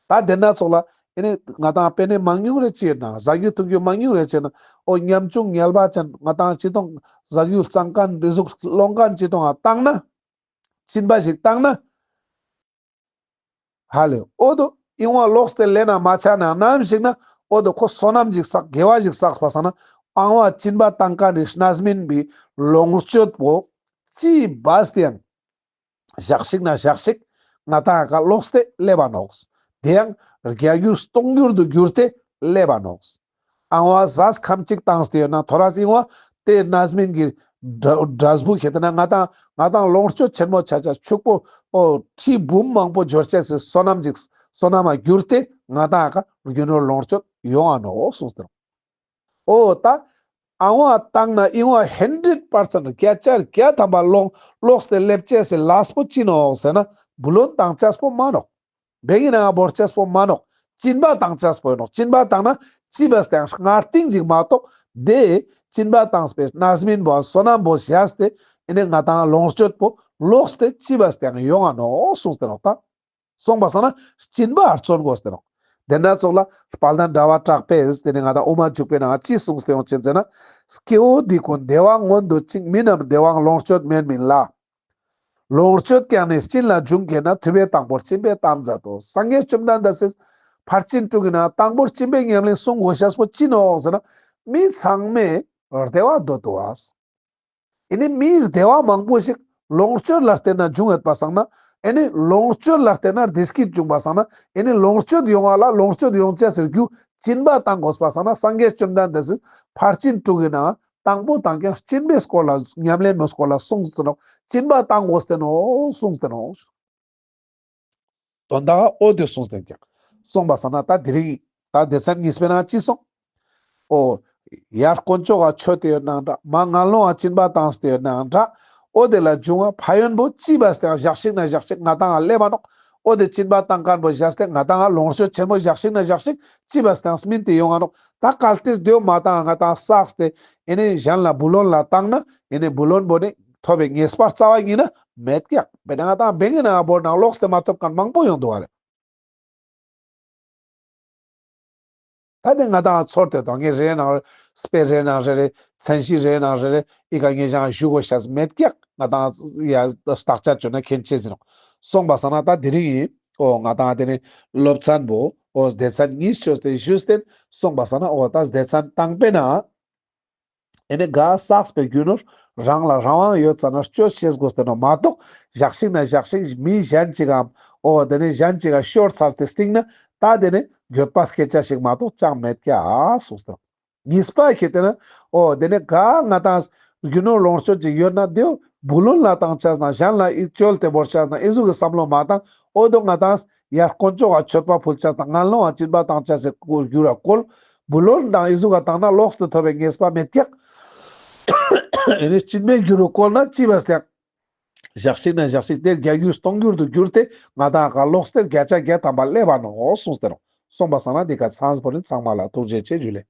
ད་དེ་ན་ཙོགས་ལ་ཨེ་ནི་ང་ཏང་པེ་ནེ་མང་ཉུང་རེ་ཅི་ཡོད་ན་ཟ་རྒྱུ་འཐུང་རྒྱུ་མང་ཉུང་རེ་ཅི་ཡོད་ན་འོ་ཉམ་ཆུང་ངལ་བ་ཅན་ང་ཏང་ཅི་ཏོང་ཟ་རྒྱུ་གཙང་མཁན་འདི་ཟུག་སློང་མཁན་ཅི་ཏོང་ང་བཏང་ན་སྦྱིན་པ་ཞིག་བཏང་ན། ཧ་ལེ། འོ་དོ་ཨིན་བ་ལོགས་ཏེ་ལེན་ན་མ་ཆ་ན་ནམ་ཞིག་ན་འོ་དོ་ཁོ་བསོད་ནམས་ཞིག་བསགས་དགེ་བ་ཞིག་བསགས་པ་སང་ན་ཨང་བ་སྦྱིན་པ་བཏང་མཁན་ནི་རྣམ་སྨིན་པའི་ལོངས་སྤྱོད་པོ་ཅི་བས་ཏེ་ཡང་ཞག་ཞིག་ན་ཞག་ཞིག་ང་ཏང་ཀ་ལོགས་ཏེ་སླེབ་བ་ནོག། དེ་ཡང་བརྒྱ་འགྱུར་སྟོང་འགྱུར་དུ་འགྱུར་ཏེ་སླེབ་བ་ནོག། ཨང་བ་ཟས་ཁམ་གཅིག་བཏང་སྟེ་ཡོད་ན་ཐོ་རས་ཨིན་བ་དེ་རྣམ་སྨིན་གྱི་འབྲས་བུ་ཁེ་ཏེ་ན་ང་ཏང་ང་ཏང་ལོངས་སྤྱོད་ཆེན་མོ་ཆ་ཆ་ཕྱུག་པོ་འོ་ཁྲི་འབུམ་མང་པོ་འབྱོར་ཅེས་སི་བསོད་ནམས་ཅིག་བསོད་ནམས་ལ་གྱུར་ཏེ་ང་ཏང་ཀ་རྒྱུ་ནོར་ལོངས་སྤྱོད་ཡོང་ང་ནོག་གསུངས་ཏེ་ནོག། འོ་ད་ཨང་བ་བཏང་ན་ཨིན་བ་ཧན་ཌྲེཌ་པར་སེན་ཊ་བརྒྱ་ཆ་བརྒྱ་ཐམ་པ་ལོག་ལོགས་ཏེ་སླེབ་ཅེས་སི་ལས་པོ་ཅི་ནོག་ཟེར་ན་བུ་ལོན་བཏང་ཅེས་པོ་མ་ནོག། བེང་གི་ནང་བོར་ཅེས་པོ་མ་ནོག། སྦྱིན་པ་བཏང་ཅེས་པོ་ནོག། སྦྱིན་པ་བཏང་ན་ཅི་བས་ཏེ་ཡང་སྔར་སྟིང་ཅིག་མ་གཏོགས་དེ་སྦྱིན་པ་བཏང་པའི་རྣམ་སྨིན་པོ་བསོད་ནམས་པོ་བཞག་སྟེ་ཨེ་ནི་ང་ཏང་ལོངས་སྤྱོད་པོ་ལོགས་ཏེ་ཅི་བས་ཏེ་ཡང་ཡོང་ང་ནོག་གསུངས་ཏེ་ནོག་ད། སོང་པ་སང་ན་སྦྱིན་པ་ཨར་བརྩོན་དགོས་ཏེ་ནོག། དེ་ན་ཙོགས་ལ་དཔལ་ལྡན་ཟླ་བ་གྲགས་པས་དེ་ནི་ང་ཏང་དབུ་མ་འཇུག་པའི་ནང་ཅི་གསུངས་ཏེ་ཡོང་ཅེས་ཟེར་ན། སྐྱེ་བོ་འདི་ཀུན་བདེ་བ་མངོན་དུ་བཅིངས། མི་རྣམས་བདེ་བའང་ལོངས་སྤྱོད་མེད་མིན་ལ། ལོངས་སྤྱོད་ཀྱང་ནི་སྦྱིན་ལས་འབྱུང་གྱུར་ན། ཐུབ་པས་དང་པོར་སྦྱིན་པའི་གཏམ་མཛད་དོ། སངས་རྒྱས་བཅོམ་ལྡན་འདས་སི་ཕར་ཕྱིན་དྲུག་གི་ནང་དང་པོར་སྦྱིན་པའི་ཉམས་ལེན་གསུང་དགོས་ཤེས་པོ་ཅི་ནོག་ཟེར་ན། མི་ཚང་མས་བདེ་བ་འདོད་དུ་བ། ཨེ་ནི་མིའི་བདེ་བ་མང་པོ་ཞིག་ལོངས་སྤྱོད་ལ་བརྟེན་ན་འབྱུང་ཡོད་པ་སང་ན། ཨེ་ནི་ལོངས་སྤྱོད་ལ་བརྟེན་ན་བདེ་སྐྱིད་འབྱུང་བ་སང་ན། ཨེ་ནི་ལོངས་སྤྱོད་ཡོང་བ་ལ་ལོངས་སྤྱོད་ཡོང་ཅེས་སི་རྒྱུ་སྦྱིན་པ་བཏང་དགོས་པ་སང་ན། སངས་རྒྱས་བཅོམ་ལྡན་འདས་སི་ཕར་ཕྱིན་དྲུག་གི་ནང་དང་པོ་དང་ཀྱང་སྦྱིན་པའི་སྐོར་ལ་ཉམས་ལེན་མོ་སྐོར་ལ་གསུངས་ཏེ་ནོག། སྦྱིན་པ་བཏང་དགོས་ཏེ་ནོག་གསུངས་ཏེ་ནོག། དོན་དག་འོ་དེ་གསུངས་ཏེ་ཀྱང་། སོང་པ་སང་ན་ད་དེ་རིང་ད་སྡེ་ཚན་གཉིས་པའི་ནང་ཅི་སོང་། འོ། ཡར་དཀོན་མཆོག་ག་མཆོད་དེ་ཡོད་ནའང་འདྲ། མར་ངན་སློང་ང་སྦྱིན་པ་བཏང་སྟེ་ཡོད་ནའང་འདྲ། འོ་དེ་ལ་འབྱུང་བ་ཕན་ཡོན་པོ་ཅི་བས་ཏེ་ཡང་ཞག་ཞིག་ན་ཞག་ཞིག་ང་ཏང་ང་སླེབ་བ་ནོག། འོ་དེ་སྦྱིན་པ་བཏང་མཁན་པོ་བཞག་སྟེ་ང་ཏང་ང་ལོངས་སྤྱོད་ཆེན་པོ་ཞག་ཞིག་ན་ཞག་ཞིག་ཅི་བས་ཏེ་ཡང་སྨིན་ཏེ་ཡོང་ང་ནོག། ད་གལ་ཏེ་དེ་བོ་མ་བཏང་ང་ཏང་བསགས་ཏེ་ཨེ་ནི་གཞན་ལ་བུ་ལོན་ལ་བཏང་ན་ཨེ་ནི་བུ་ལོན་པོ་ནི་ཐོབ་པའི་ངེས་པ་རྩ་བ་ཉིད་ནས་མེད་ཀྱག། དཔེར་ན་ང་ཏང་བེང་གི་ནང་བོར་ན་ལོགས་ཏེ་མ་ཐོབ་མཁན་མང་པོ་ཡོང་འདུག་བ་རེད། ད་དེ་ང་ཏང་ཚོར་ཏེ་དོན་གཉེར་རེ་ནང་དཔེ་རེ་ནང་རེ་རེ་མཚན་གཞི་རེ་ནང་རེ་རེ་ཨི་ཀ་ངེས་ཀྱང་ཞུ་དགོས་ཤེས་མེད་ཀྱག། ང་ཏང་ཡ་བརྟག་དཔྱད་བཅོས་ན་མཁྱེན་ཆེ་ཟིན་ནོག། སོང་པ་སང་ན་ད་དེ་རིང་ཡིན། འོ་ང་ཏང་དེ་ནི་སློབ་ཚན་པོ་འོ་སྡེ་ཚན་གཉིས་བཅོས་ཏེ་ཞུས་ཏེ་སོང་པ་སང་ན་འོ་ད་སྡེ་ཚན་དང་པོའི་ནང་ཨེ་ནི་ག་བསགས་པའི་རྒྱུ་ནོར་རང་ལ་རང་དབང་ཡོད་ཙ་ན་སྤྱོད་ཤེས་དགོས་ཏེ་ནོག་མ་གཏོགས་ཞག་ཞིག་ན་ཞག་ཞིག་མི་གཞན་ཅིག་གམ་འོ་དེ་ནི་གཞན་ཅིག་ག་ཤོར་ཚར་ཏེ་སྟིང་ན་ད་དེ་ནི་འགྱོད་པ་སྐྱེ་ཅེས་ཞིག་མ་གཏོགས་ཅང་མེད་ཀྱག་གསུངས་ཏེ་ནོག། གཉིས་པ་ཁེ་ཏེ་ན་འོ་དེ་ནི་ག་ང་ཏང་རྒྱུ་ནོར་ལོངས་སྤྱོད་ཅིག་ཡོད་ན་དེ་བོ་བུ་ལོན་ལ་བཏང་ཅེས་ན་གཞན་ལ་ཨི་བཅོལ་ཏེ་བོར་ཅེས་ན་ཨི་ཟུག་གི་བསམ་བློ་མ་བཏང་། འོ་དོ་ང་ཏང་ཡར་དཀོན་མཆོག་ག་མཆོད་པ་ཕུལ་ཅེས་དང་ངན་སློང་ང་སྦྱིན་པ་བཏང་ཅེས་སི་རྒྱུ་ར་བཀོལ། བུ་ལོན་དང་ཨི་ཟུག་ག་བཏང་ན་ལོགས་ཏེ་ཐོབ་པའི་ངེས་པ་མེད་ཀྱག། ཨེ་ནི་སྦྱིན་པའི་རྒྱུ་རུ་བཀོལ་ན་ཅི་བས་ཏེ་ཡང་ཞག་ཞིག་ན་ཞག་ཞིག་དེ་བརྒྱ་འགྱུར་སྟོང་འགྱུར་དུ་འགྱུར་ཏེ་ང་ཏང་ག་ལོགས་ཏེ་བརྒྱ་ཆ་བརྒྱ་ཐམ་པ་སླེབ་བ་ནོག་གསུངས་ཏེ་ནོག། སོང་པ་སང་ན་འདི་ག་ཚང་པོ་ནི་ཚང་མ་ལ་ཐུགས་རྗེ་ཆེ་ཞུ་ལེ།